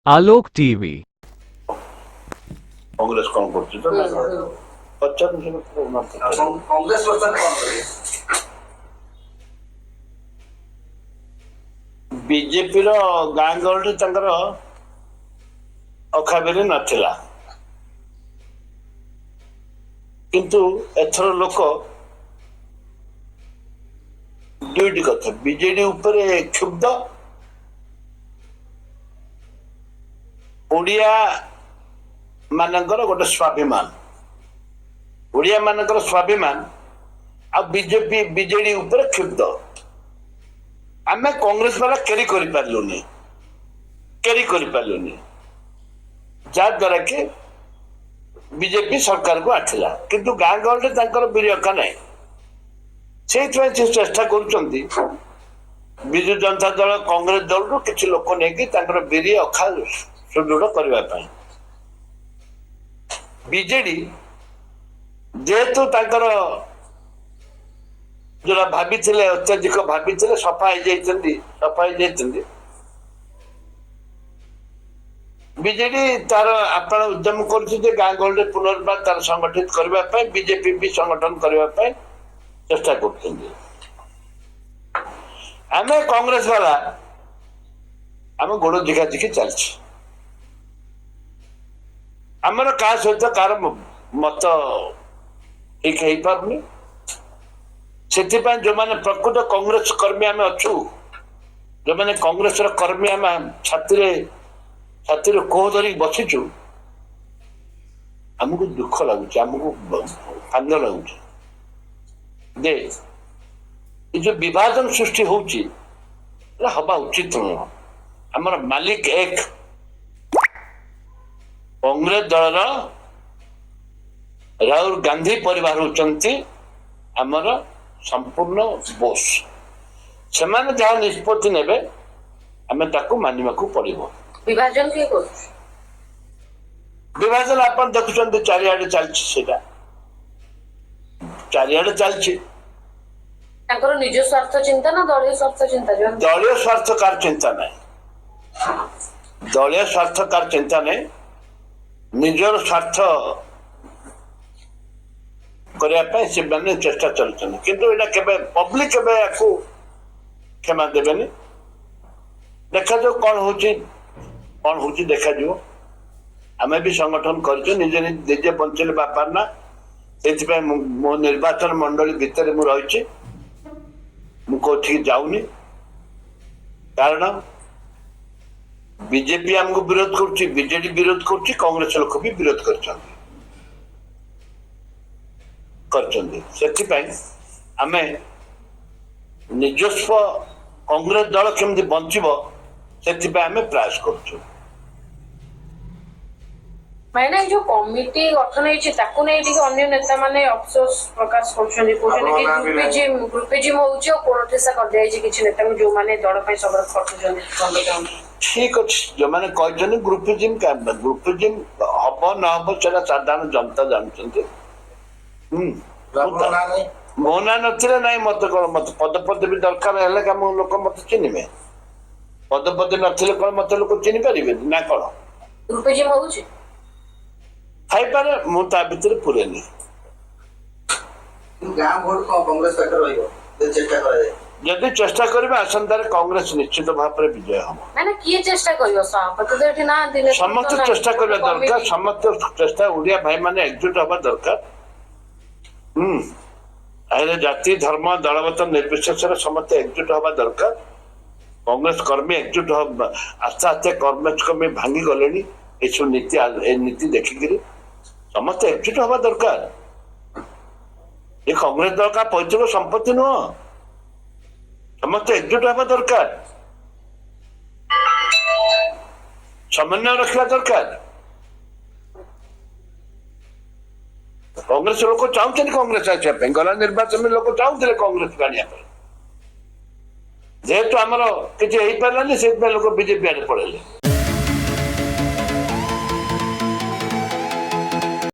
Alok TV. Congress କଣ କରୁଛି ତ ନା ପଚାରୁନି ସେ କଥା ନ ପଚାରୁ। କଂଗ୍ରେସ ବର୍ତ୍ତମାନ କଣ କରିବେ? ବିଜେପିର ଗାଁ ଗହଳିରେ ତାଙ୍କର ଅଖାବେରୀ ନଥିଲା, କିନ୍ତୁ ଏଥର ଲୋକ ଦୁଇଟି କଥା, ବିଜେଡି ଉପରେ କ୍ଷୁବ୍ଧ, ଓଡ଼ିଆ ମାନଙ୍କର ଗୋଟେ ସ୍ୱାଭିମାନ, ଓଡ଼ିଆ ମାନଙ୍କର ସ୍ୱାଭିମାନ ଆଉ ବିଜେପି ବିଜେଡି ଉପରେ କ୍ଷୁବ୍ଧ। ଆମେ କଂଗ୍ରେସ ବାଲା କ୍ୟାରି କରିପାରିଲୁନି, କ୍ୟାରି କରିପାରିଲୁନି, ଯାହାଦ୍ୱାରା କି ବିଜେପି ସରକାରକୁ ଆସିଲା। କିନ୍ତୁ ଗାଁ ଗହଳିରେ ତାଙ୍କର ବିରି ଅଖା ନାହିଁ। ସେଇଥିପାଇଁ ସେ ଚେଷ୍ଟା କରୁଛନ୍ତି ବିଜୁ ଜନତା ଦଳ, କଂଗ୍ରେସ ଦଳରୁ କିଛି ଲୋକ ନେଇକି ତାଙ୍କର ବିରି ଅଖା ସୁଦୃଢ଼ କରିବା ପାଇଁ। ବିଜେଡି ଯେହେତୁ ତାଙ୍କର ଯୋଉଟା ଭାବିଥିଲେ, ଅତ୍ୟଧିକ ଭାବିଥିଲେ, ସଫା ହେଇଯାଇଛନ୍ତି, ସଫା ହେଇଯାଇଛନ୍ତି। ବିଜେଡି ତାର ଆପଣ ଉଦ୍ୟମ କରୁଛି ଯେ ଗାଁ ଗହଳିରେ ପୁନର୍ବାର ତାର ସଂଗଠିତ କରିବା ପାଇଁ। ବିଜେପି ବି ସଂଗଠନ କରିବା ପାଇଁ ଚେଷ୍ଟା କରୁଛନ୍ତି। ଆମେ କଂଗ୍ରେସ ବାଲା ଆମ ଗୋଡ ଝିକାଝିକି ଚାଲିଛି। ଆମର କାହା ସହିତ କାହାର ମତ ଠିକ ହେଇପାରୁନି। ସେଥିପାଇଁ ଯୋଉମାନେ ପ୍ରକୃତ କଂଗ୍ରେସ କର୍ମୀ ଆମେ ଅଛୁ, ଯୋଉମାନେ କଂଗ୍ରେସର କର୍ମୀ, ଆମେ ଛାତିରେ ଛାତିରେ କୋହ ଧରିକି ବସିଛୁ। ଆମକୁ ଦୁଃଖ ଲାଗୁଛି, ଆମକୁ କାନ୍ଦ ଲାଗୁଛି ଯେ ଏ ଯୋଉ ବିଭାଜନ ସୃଷ୍ଟି ହଉଛି, ଏଟା ହବା ଉଚିତ ନୁହଁ। ଆମର ମାଲିକ ଏକ। କଂଗ୍ରେସ ଦଳର ରାହୁଲ ଗାନ୍ଧୀ ପରିବାର ହଉଛନ୍ତି ଆମର ସମ୍ପୂର୍ଣ୍ଣ ବୋସ୍। ସେମାନେ ଯାହା ନିଷ୍ପତ୍ତି ନେବେ, ଆମେ ତାକୁ ମାନିବାକୁ ପଡିବ। ବିଭାଜନ କିଏ କରୁଛି? ବିଭାଜନ ଆପଣ ଦେଖୁଛନ୍ତି, ଚାରିଆଡେ ଚାଲିଛି। ସେଇଟା ଚାରିଆଡେ ଚାଲିଛି। ତାଙ୍କର ନିଜ ସ୍ୱାର୍ଥ ଚିନ୍ତା ନା ଦଳୀୟ ସ୍ୱାର୍ଥ ଚିନ୍ତା? ଦଳୀୟ ସ୍ୱାର୍ଥ କାହାର ଚିନ୍ତା ନାହିଁ। ଦଳୀୟ ସ୍ୱାର୍ଥ କାହାର ଚିନ୍ତା ନାହିଁ। ନିଜର ସ୍ୱାର୍ଥ କରିବା ପାଇଁ ସେମାନେ ଚେଷ୍ଟା ଚଲେଇଛନ୍ତି। କିନ୍ତୁ ଏଇଟା କେବେ ପବ୍ଲିକ କେବେ ୟାକୁ କ୍ଷମା ଦେବେନି। ଦେଖାଯାଉ କଣ ହଉଛି, କଣ ହଉଛି ଦେଖାଯିବ। ଆମେ ବି ସଂଗଠନ କରିଛୁ। ନିଜେ ନିଜେ ବଞ୍ଚିଲେ ବାପାର ନା। ସେଇଥିପାଇଁ ମୁଁ ମୋ ନିର୍ବାଚନ ମଣ୍ଡଳୀ ଭିତରେ ମୁଁ ରହିଛି। ମୁଁ କୋଉଠିକି ଯାଉନି। କାରଣ ବିଜେପି ଆମକୁ ବିରୋଧ କରୁଛି, ବିଜେଡି ବିରୋଧ କରୁଛି, କଂଗ୍ରେସ ଲୋକ ବି ବିରୋଧ କରିଛନ୍ତି। ସେଥିପାଇଁ ଆମେ ନିଜସ୍ୱ କଂଗ୍ରେସ ଦଳ କେମିତି ବଞ୍ଚିବ, ସେଥିପାଇଁ ଆମେ ପ୍ରୟାସ କରୁଛୁ। ଭାଇନା, ଏଇ ଯୋଉ କମିଟି ଗଠନ ହେଇଛି, ତାକୁ ନେଇ ଟିକେ ଅନ୍ୟ ନେତା ମାନେ ଅଫସୋସ ପ୍ରକାଶ କରୁଛନ୍ତି। କହୁଛନ୍ତି କି ଆପଣଙ୍କ ନାଁ ବି ନାହିଁ। ଗ୍ରୁପିଜିମ୍, ଗ୍ରୁପିଜିମ୍ ହଉଛି ଆଉ କୋଣଠେସା କରିଦିଆଯାଇଛି କିଛି ନେତାଙ୍କୁ, ଯୋଉମାନେ ଦଳ ପାଇଁ ସବୁବେଳେ ଖଟୁଛନ୍ତି, ଭଲ ଚାହୁଁଛନ୍ତି। ଠିକ ଅଛି, ଯୋଉମାନେ କହିଛନ୍ତି ଗ୍ରୁପିଜିମ୍, ଗ୍ରୁପିଜିମ୍ ହବ ନ ହବ, ସେଟା ସାଧାରଣ ଜନତା ଜାଣୁଛନ୍ତି। ଆପଣଙ୍କ ନାଁ ନାହିଁ? ମୋ ନାଁ ନଥିଲେ ନାଇଁ, ମତେ କଣ, ମତେ ପଦପଦବୀ ଦରକାର ହେଲେ କାମ ଲୋକ ମତେ ଚିହ୍ନିବେ? ପଦପଦବୀ ନଥିଲେ କଣ ମତେ ଲୋକ ଚିହ୍ନି ପାରିବେନି ନା କଣ? ଗ୍ରୁପିଜିମ୍ ହଉଛି। ଥାଇପାରେ, ମୁଁ ତା ଭିତରେ ପୁରେନି। କିନ୍ତୁ ଗାଁ ଭୋଟ କଣ କଂଗ୍ରେସ ପାଖରେ ରହିବ ଯଦି ଚେଷ୍ଟା କରାଯାଏ? ଯଦି ଚେଷ୍ଟା କରିବେ, ଆସନ୍ତାରେ କଂଗ୍ରେସ ନିଶ୍ଚିତ ଭାବରେ ବିଜୟ ହବ। ମାନେ କିଏ ଚେଷ୍ଟା କରିବ? ସଭାପତି ତ ଏଠି ନାହାନ୍ତି, ନେତୃତ୍ୱ ସମସ୍ତେ ନାହିଁ। ଚେଷ୍ଟା କରିବା ଦରକାର। କମିଟି। ସମସ୍ତେ ଚେଷ୍ଟା, ଓଡିଆ ଭାଇମାନେ ଏକଜୁଟ ହବା ଦରକାର। ଏଥିରେ ଜାତି, ଧର୍ମ, ଦଳମତ ନିର୍ବିଶେଷରେ ସମସ୍ତେ ଏକଜୁଟ ହବା ଦରକାର। କଂଗ୍ରେସ କର୍ମୀ ଏକଜୁଟ ହବା। ଆସ୍ତେ ଆସ୍ତେ କଂଗ୍ରେସ କର୍ମୀ ଭାଙ୍ଗି ଗଲେଣି ଏସବୁ ନୀତି, ଏ ନୀତି ଦେଖିକିରି। ସମସ୍ତେ ଏକଜୁଟ ହବା ଦରକାର। ଏ କଂଗ୍ରେସ ଦଳ କାହା ପୈତୃକ ସମ୍ପତ୍ତି ନୁହଁ। ସମସ୍ତେ ଏକଜୁଟ ହବା ଦରକାର, ସମନ୍ୱୟ ରଖିବା ଦରକାର। କଂଗ୍ରେସ ଲୋକ ଚାହୁଁଛନ୍ତି କଂଗ୍ରେସ ଆସିବା ପାଇଁ। ଗଲା ନିର୍ବାଚନରେ ଲୋକ ଚାହୁଁଥିଲେ କଂଗ୍ରେସକୁ ଆଣିବା ପାଇଁ। ଯେହେତୁ ଆମର କିଛି ହେଇପାରିଲାନି, ସେଇଥିପାଇଁ ଲୋକ ବିଜେପି ଆଡେ ପଳେଇଲେ।